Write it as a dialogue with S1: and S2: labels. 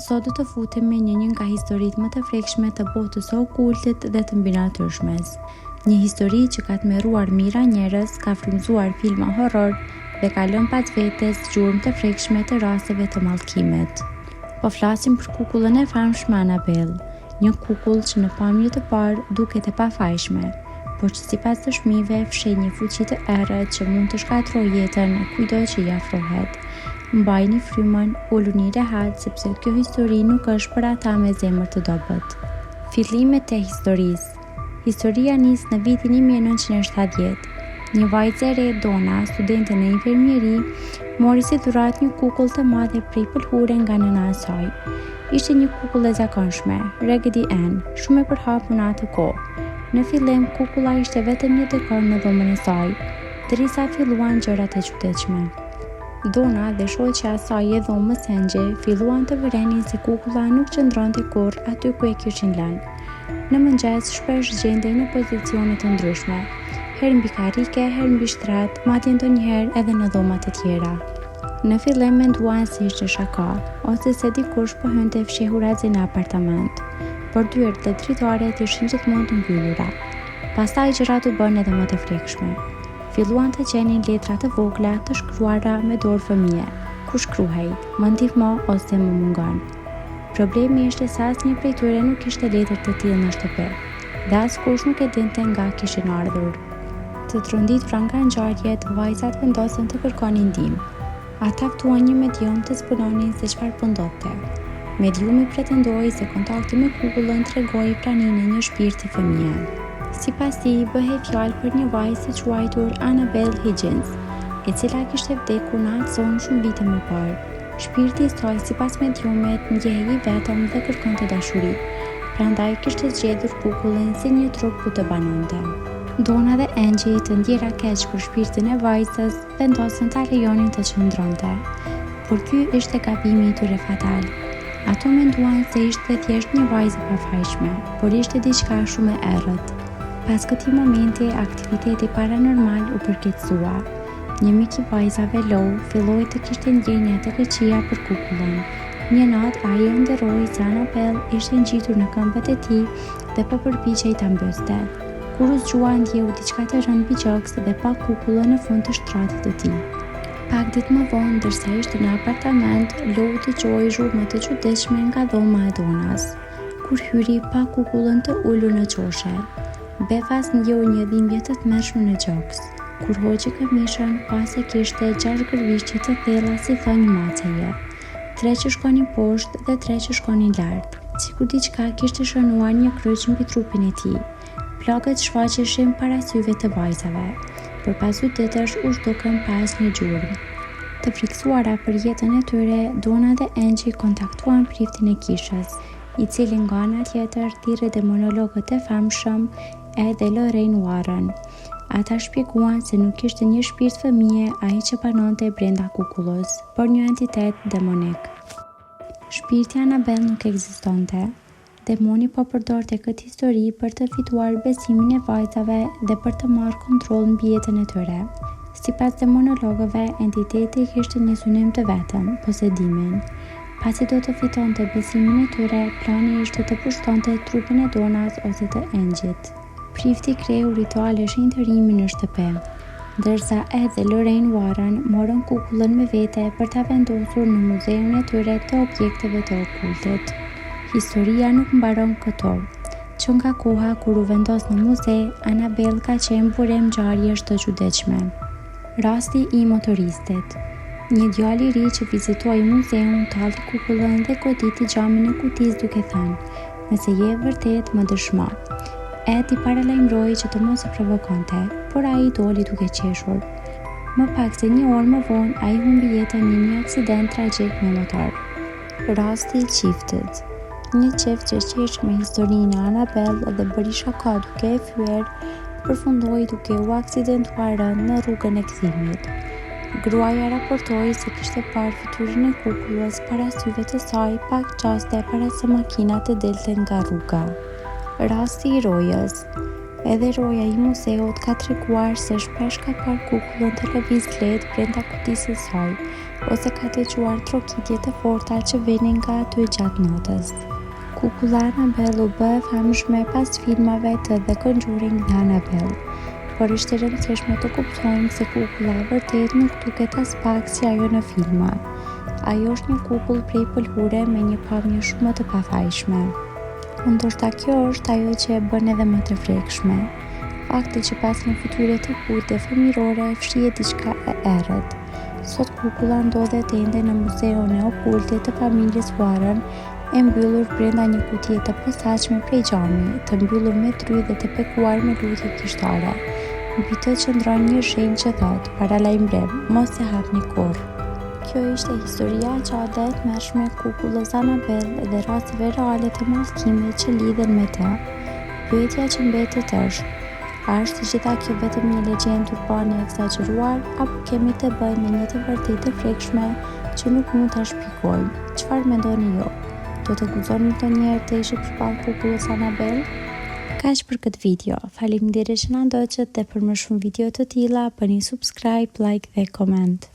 S1: Sot do të futemi në një nga historitë më të frikshme të botës së okultit dhe të mbinatyrshmes. Një histori që ka tmerruar mijëra njerëz, ka frymëzuar filma horror dhe ka lënë pas vetes gjurmë të frikshme të rasteve të mallkimit. Po flasim për kukullën e famshme Annabelle, Një kukull që në pamje të parë duket e pafajshme, por që sipas dëshmive fsheh një fuqi të errët që mund të shkatërrojë jetën e kujtdo që i afrohet. Mbajini frymën, uluni rehat sepse kjo histori nuk është për ata me zemër të dobët. Fillimet e historisë. Historia nis në vitin 1970. Një vajzë e re, Donna, studente në infermieri, mori si dhuratë një kukull të madhe prej pëlhure nga nëna e saj. Ishte një kukull e zakonshme, Raggedy Ann, shumë e përhapur në atë kohë. Në fillim, kukulla ishte vetëm një dekor në dhomën e saj, derisa filluan gjërat e çuditshme. Donna dhe shoqja e saj e dhomës Angie filluan të vërenin se kukulla nuk qëndronte kurrë aty ku e kishin lënë. Në mëngjes shpesh gjendej në pozicione të ndryshme, herë mbi karrike, herë mbi shtrat, madje ndonjëherë edhe në dhoma të tjera. Në fillim menduan se ishte shaka, ose se dikush po hynte fshehurazi në apartament, por dyert dhe dritaret ishin gjithmonë të mbyllura. Pastaj gjërat u bënë edhe më të frikshme. Filluan të gjenin letra të vogla të shkruara me dorë fëmije, ku shkruhej, Më ndihmo ose më mungon. Problemi ishte se asnjë prej tyre nuk kishte letër të tillë në shtëpi, dhe askush nuk e dinte nga kishin ardhur. Të tronditura nga ngjarjet, vajzat vendosën të kërkonin ndihmë. Ata ftuan një medium të zbulonin se çfarë po ndodhte. Mediumi pretendoi se kontakti me kukullën tregoi praninë e një shpirti fëmije. Sipas tij, bëhej fjalë për një vajzë të quajtur Annabelle Higgins, e cila kishte vdekur në atë zonë shumë vite më parë. Shpirti i saj, sipas mediumit, ndjehej i vetëm dhe kërkonte dashuri, prandaj kishte zgjedhur kukullin si një trup ku të banonte. Donna dhe Angie, të ndjera keq për shpirtin e vajzës, vendosën ta lejonin të qëndronte. Por ky ishte gabimi i tyre fatal. Ato menduan se ishte thjesht një vajzë e pafajshme, por ishte diçka shumë e errët. Pas këtij momenti, aktiviteti paranormal u përkeqësua. Një mik i vajzave, Lou, filloi të kishte ndjenja të këqija për kukullën. Një natë, ai ëndërroi se Annabelle ishte ngjitur në këmbët e tij dhe po përpiqej ta mbyste. Kur u zgjua, ndjeu diçka të rëndë mbi gjoks dhe pa kukullën në fund të shtratit të tij. Pak ditë më vonë, ndërsa ishte në apartament, Lou dëgjoi zhurma të çuditshme nga dhoma e Donnas. Kur hyri, pa kukullën të ulur në qoshe. Befas ndjeu një dhimbje të tmerrshme në gjoks. Kur hoqi këmishën, pa se kishte gjashtë gërvishtje të thella si thonj maceje. Tre që shkonin poshtë dhe tre që shkonin lart, sikur diçka kishte shënuar një kryq mbi trupin e tij. Plagët shfaqeshin para syve të vajzave, por pas dy ditësh u zhdukën pa asnjë gjurmë. Të frikësuara për jetën e tyre, Donna dhe Angie kontaktuan priftin e kishës, i cili nga ana tjetër thirri demonologët e famshëm Ed dhe Lorraine Warren. Ata shpjeguan se nuk ishte një shpirt fëmije ai që banonte brenda kukullës, por një entitet demonik. Shpirti Annabelle nuk ekzistonte. Demoni po përdorte këtë histori për të fituar besimin e vajzave dhe për të marrë kontroll mbi jetën e tyre. Sipas demonologëve, entiteti kishte një synim të vetëm, posedimin. Pasi do të fitonte besimin e tyre, plani ishte të pushtonte trupin e Donnas ose të Angie-t. Prifti kreu rituale shenjtërimi në shtëpi, ndërsa Ed dhe Lorraine Warren morën kukullën me vete për ta vendosur në muzeun e tyre të objekteve të okultit. Historia nuk mbaron këtu. Që nga koha kur u vendos në muze, Annabelle ka qenë burim ngjarjesh të çuditshme. Rasti i motoristit. Një djalë i ri që vizitoi muzeun talli kukullën dhe goditi xhamin e kutisë duke thënë, Nëse je e vërtetë, më dëshmo. Ed i paralajmëroi që të mos e provokonte, por ai doli duke qeshur. Më pak se një orë më vonë, ai humbi jetën në një aksident tragjik me motor. Rasti i çiftit. Një çift që qeshi me historinë e Annabelle dhe bëri shaka duke e fyer, përfundoi duke u aksidentuar rëndë në rrugën e kthimit. Gruaja raportoi se kishte parë fytyrën e kukullës para syve të saj pak çaste para se makina të dilte nga rruga. Rasti i rojës. Edhe roja i muzeut ka treguar se shpesh ka parë kukullën të lëvizë lehtë brenda kutisë së saj, ose ka dëgjuar trokitje të forta që vinin nga aty gjatë natës. Kukulla Annabelle u bë e famshme pas filmave të The Conjuring dhe Annabelle. Por është e rëndësishme të kuptojmë se kukulla e vërtetë nuk duket aspak si ajo në filma. Ajo është një kukull prej pëlhure me një pamje shumë më të pafajshme. Ndoshta kjo është ajo që e bën edhe më të frikshme. Fakti që pas një fytyre të butë dhe fëmijërore fshihet diçka e errët. Sot kukulla ndodhet ende në muzeun e okultit të familjes Warren, e mbyllur brenda një kutie të posaçme prej xhami, të mbyllur me dry dhe të bekuar me lutje kishtare. Mbi të qëndron një shenjë që thotë, Paralajmërim, mos e hapni kurrë. Kjo ishte historia e gjatë dhe e tmerrshme e kukullës Annabelle dhe rasteve reale të mallkimit që lidhen me të. Pyetja që mbetet është, a është e gjitha kjo vetëm një legjendë urbane e ekzagjeruar, apo kemi të bëjmë me një të vërtetë të frikshme që nuk mund ta shpjegojmë? Çfarë mendoni ju? Do të guxonit ndonjëherë të ishit përballë kukullës Annabelle? Kaq për këtë video. Faleminderit që na ndoqët dhe për më shumë video të tilla bëni subscribe, like dhe koment.